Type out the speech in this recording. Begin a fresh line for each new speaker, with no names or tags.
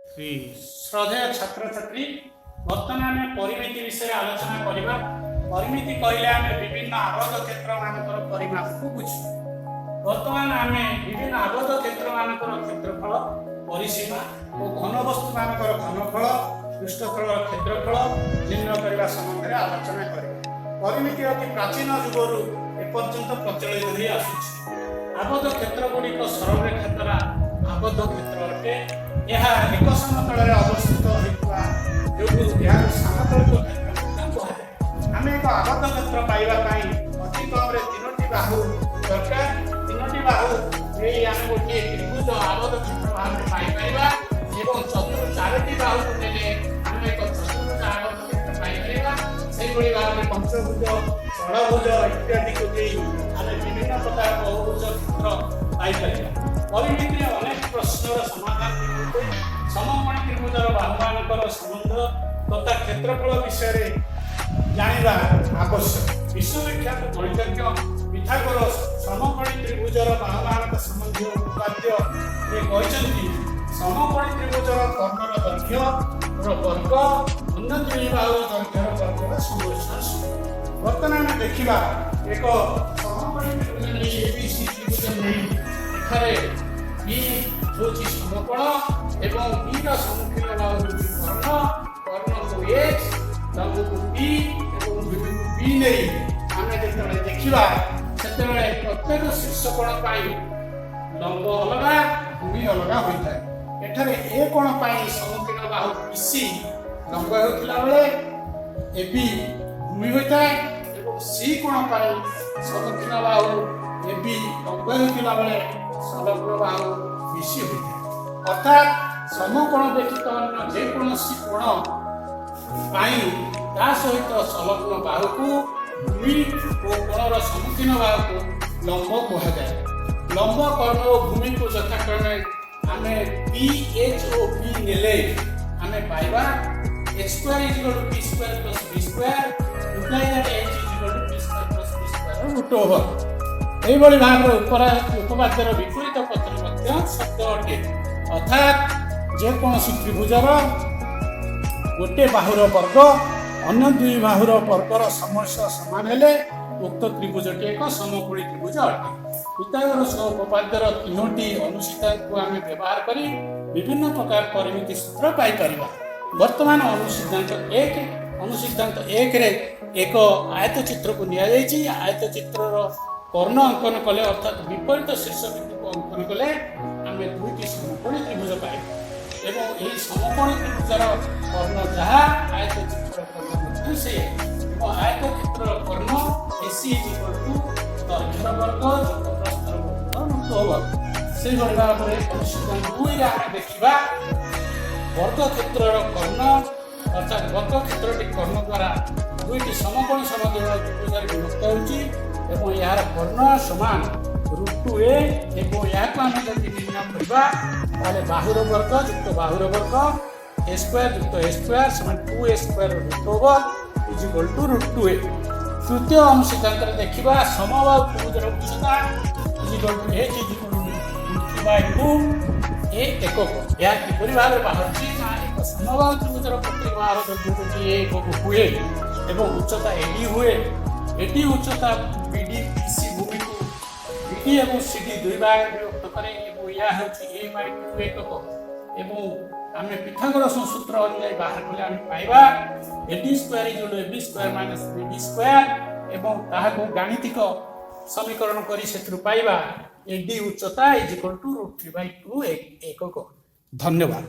Three.
ଶ୍ରଦ୍ଧେୟ ଛାତ୍ରଛାତ୍ରୀ, ବର୍ତ୍ତମାନ ଆମେ ପରିମିତି ବିଷୟରେ ଆଲୋଚନା କରିବା। ପରିମିତି କହିଲେ ଆମେ ବିଭିନ୍ନ ଆବଦ୍ଧ କ୍ଷେତ୍ରମାନଙ୍କର ପରିମାପକୁ ବୁଝୁ। ବର୍ତ୍ତମାନ ଆମେ ବିଭିନ୍ନ ଆବଦ୍ଧ କ୍ଷେତ୍ରମାନଙ୍କର କ୍ଷେତ୍ରଫଳ, ପରିସୀମା ଓ ଘନ ବସ୍ତୁମାନଙ୍କର ଘନଫଳ, ପୃଷ୍ଠତଳର କ୍ଷେତ୍ରଫଳ ନିର୍ଣ୍ଣୟ କରିବା ସମ୍ବନ୍ଧରେ ଆଲୋଚନା କରିବା। ପରିମିତି ଅତି ପ୍ରାଚୀନ ଯୁଗରୁ ଏପର୍ଯ୍ୟନ୍ତ ପ୍ରଚଳିତ ହୋଇ ଆସୁଛି। ଆବଦ୍ଧ କ୍ଷେତ୍ର ଗୁଡ଼ିକ ସରଳରେଖା ଦ୍ୱାରା ଆବଦ୍ଧ କ୍ଷେତ୍ର ଅଟେ। ଏହା ଏକ ସମତଳରେ ଅବସ୍ଥିତ ହୋଇଥିବା ଯୋଗୁଁ ଏହାକୁ ସାମତଳିକ କ୍ଷେତ୍ର ମଧ୍ୟ କୁହାଯାଏ। ଆମେ ଏକ ଆବଦ୍ଧ କ୍ଷେତ୍ର ପାଇବା ପାଇଁ ଅତି କମରେ ତିନୋଟି ବାହୁ ଦରକାର। ତିନୋଟି ବାହୁ ନେଇ ଆମେ ଗୋଟିଏ ତ୍ରିଭୁଜ ଆବଦ୍ଧ କ୍ଷେତ୍ର ଭାବରେ ପାଇପାରିବା ଏବଂ ଚାରୋଟି ବାହୁକୁ ନେଲେ ଆମେ ଏକ ଚତୁର୍ଭୁଜ ଆବଦ୍ଧ କ୍ଷେତ୍ର ପାଇପାରିବା। ସେଇଭଳି ଭାବରେ ପଞ୍ଚଭୁଜ, ଷଡ଼ଭୁଜ ଇତ୍ୟାଦିକୁ ଦେଇ ଆମେ ବିଭିନ୍ନ ପ୍ରକାର ବହୁଭୁଜ କ୍ଷେତ୍ର ପାଇପାରିବା। ପରିମିତିରେ ଅନେକ ପ୍ରଶ୍ନର ସମାଧାନ ନିମନ୍ତେ ସମକୋଣୀ ତ୍ରିଭୁଜର ବାହୁମାନଙ୍କର ସମ୍ବନ୍ଧ ତଥା କ୍ଷେତ୍ରଫଳ ବିଷୟରେ ଜାଣିବା ଆବଶ୍ୟକ। ବିଶ୍ୱବିଖ୍ୟାତ ଗଣିତଜ୍ଞ ପିଥାଗୋରସ ସମକୋଣୀ ତ୍ରିଭୁଜର ବାହୁମାନଙ୍କ ସମ୍ବନ୍ଧୀୟ ଉପପାଦ୍ୟରେ କହିଛନ୍ତି, ସମକୋଣୀ ତ୍ରିଭୁଜର କର୍ଣ୍ଣର ଦୈର୍ଘ୍ୟର ବର୍ଗ ଅନ୍ୟ ଦୁଇ ବାହୁର ଦୈର୍ଘ୍ୟର ବର୍ଗର ସମଷ୍ଟିର ସମାନ। ବର୍ତ୍ତମାନ ଆମେ ଦେଖିବା, ଏକ ସମକୋଣୀ ତ୍ରିଭୁଜ ନେଇ, ABC ତ୍ରିଭୁଜ ନେଇ, ଏଠାରେ ବି ହେଉଛି ସମକୋଣ ଏବଂ ବି ର ସମ୍ମୁଖୀନ ବାହୁ ହେଉଛି କର୍ଣ୍ଣ। କର୍ଣ୍ଣକୁ ଏଚ୍, ଲମ୍ବକୁ ପି ଏବଂ ଭୂମିକୁ ବି ନେଇ ଆମେ ଯେତେବେଳେ ଦେଖିବା, ସେତେବେଳେ ପ୍ରତ୍ୟେକ ଶୀର୍ଷକୋଣ ପାଇଁ ଲମ୍ବ ଅଲଗା, ଭୂମି ଅଲଗା ହୋଇଥାଏ। ଏଠାରେ ଏ କୋଣ ପାଇଁ ସମ୍ମୁଖୀନ ବାହୁ ବିସି ଲମ୍ବ ହେଉଥିଲା ବେଳେ ଏ ବି ଭୂମି ହୋଇଥାଏ ଏବଂ ସି କୋଣ ପାଇଁ ସମ୍ମୁଖୀନ ବାହୁ ଏ ବି ଲମ୍ବ ହେଉଥିଲା ବେଳେ ସଂଲଗ୍ନ ବାହୁ ବିସି ହୋଇଥାଏ। ଅର୍ଥାତ୍ ସମକୋଣ ବ୍ୟତୀତ ଅନ୍ୟ ଯେକୌଣସି କୋଣ ପାଇଁ ତା ସହିତ ସଂଲଗ୍ନ ବାହୁକୁ ଭୂମି ଓ କୋଣର ସମ୍ମୁଖୀନ ବାହୁକୁ ଲମ୍ବ କୁହାଯାଏ। ଲମ୍ବ, କର୍ଣ୍ଣ ଓ ଭୂମିକୁ ଯଥାକ୍ରମେ ଆମେ ପି, ଏଚ୍ ଓ ବି ନେଲେ ଆମେ ପାଇବା h square is equal to p square plus b square, imply that h is equal to p square plus b square root over. ଏଇଭଳି ଭାବରେ ଉପପାଦ୍ୟର ବିପରୀତ ପତ୍ର ମଧ୍ୟ ସତ୍ୟ ଅଟେ। ଅର୍ଥାତ୍ ଯେକୌଣସି ତ୍ରିଭୁଜର ଗୋଟିଏ ବାହୁର ବର୍ଗ ଅନ୍ୟ ଦୁଇ ବାହୁର ବର୍ଗର ସମଷ୍ଟି ସମାନ ହେଲେ ଉକ୍ତ ତ୍ରିଭୁଜଟି ଏକ ସମକୋଣୀ ତ୍ରିଭୁଜ ଅଟେ। ପିଥାଗୋରସ ଉପପାଦ୍ୟର ତିନୋଟି ଅନୁସିଦ୍ଧାନ୍ତକୁ ଆମେ ବ୍ୟବହାର କରି ବିଭିନ୍ନ ପ୍ରକାର ପରିମିତି ସୂତ୍ର ପାଇପାରିବା। ବର୍ତ୍ତମାନ ଅନୁସିଦ୍ଧାନ୍ତ 1। ଅନୁସିଦ୍ଧାନ୍ତ 1ରେ ଏକ ଆୟତଚିତ୍ରକୁ ନିଆଯାଇଛି। ଆୟତଚିତ୍ରର କର୍ଣ୍ଣ ଅଙ୍କନ କଲେ, ଅର୍ଥାତ୍ ବିପରୀତ ଶୀର୍ଷବିନ୍ଦୁକୁ ଅଙ୍କନ କଲେ ଆମେ ଦୁଇଟି ସମକୋଣୀ ତ୍ରିଭୁଜ ପାଇବା ଏବଂ ଏହି ସମକୋଣୀ ତ୍ରିଭୁଜର କର୍ଣ୍ଣ ଯାହା, ଆୟତଚିତ୍ରର କର୍ଣ୍ଣ ମଧ୍ୟ ସେଇଆ ଏବଂ ଆୟତକ୍ଷେତ୍ରର କର୍ଣ୍ଣ AC is equal to ଦୈର୍ଘ୍ୟର ବର୍ଗ ଯୁକ୍ତ ପ୍ରସ୍ଥର ବର୍ଗର ରୁଟ୍ ଓଭର। ସେଇଭଳି ଭାବରେ ଅନୁସିଦ୍ଧାନ୍ତ 2ରେ ଆମେ ଦେଖିବା, ବର୍ଗକ୍ଷେତ୍ରର କର୍ଣ୍ଣ, ଅର୍ଥାତ୍ ବର୍ଗକ୍ଷେତ୍ରଟି କର୍ଣ୍ଣ ଦ୍ୱାରା ଦୁଇଟି ସମକୋଣୀ ସମଦ୍ୱିବାହୁ ତ୍ରିଭୁଜରେ ବିଭକ୍ତ ହେଉଛି ଏବଂ ଏହାର କର୍ଣ୍ଣ ସମାନ ରୁଟ୍ ଟୁ ଏ ଏବଂ ଏହାକୁ ଆମେ ଯଦି ନିର୍ଣ୍ଣୟ କରିବା, ତାହେଲେ ବାହୁର ବର୍ଗ ଯୁକ୍ତ ବାହୁର ବର୍ଗ, ଏ ସ୍କୋୟାର ଯୁକ୍ତ ଏ ସ୍କୋୟାର ସମାନ two a square root over is equal to root two a। ତୃତୀୟ ଅନୁସିଦ୍ଧାନ୍ତରେ ଦେଖିବା, ସମବାହୁ ତ୍ରିଭୁଜର ଉଚ୍ଚତା is equal to h is equal to root three by two a ଏକକ। ଏହା କିପରି ଭାବରେ ବାହାରୁଛି ନା, ଏକ ସମବାହୁ ତ୍ରିଭୁଜର ପ୍ରତ୍ୟେକ ବାହୁର ଦୈର୍ଘ୍ୟ ଯଦି ଏ ଏକକ ହୁଏ ଏବଂ ଉଚ୍ଚତା ଏଡି ହୁଏ, ଏଡି ଉଚ୍ଚତା ବିଡି ବିସି ଭୂମିକୁ ବିଡି ଏବଂ ସିଡି ଦୁଇ ଭାଗରେ ବିଭକ୍ତ କରେ ଏବଂ ଏହା ହେଉଛି ଏ ବାଇ ଟୁ ଏକକ ଏବଂ ଆମେ ପିଥାଗୋରସ ସୂତ୍ର ଅନୁଯାୟୀ ବାହାର କଲେ ଆମେ ପାଇବା AD square is AB square minus BD square ଏବଂ ତାହାକୁ ଗାଣିତିକ ସମୀକରଣ କରି ସେଥିରୁ ପାଇବା ଏଡି ଉଚ୍ଚତା is equal to root three by two ଏକକ। ଧନ୍ୟବାଦ।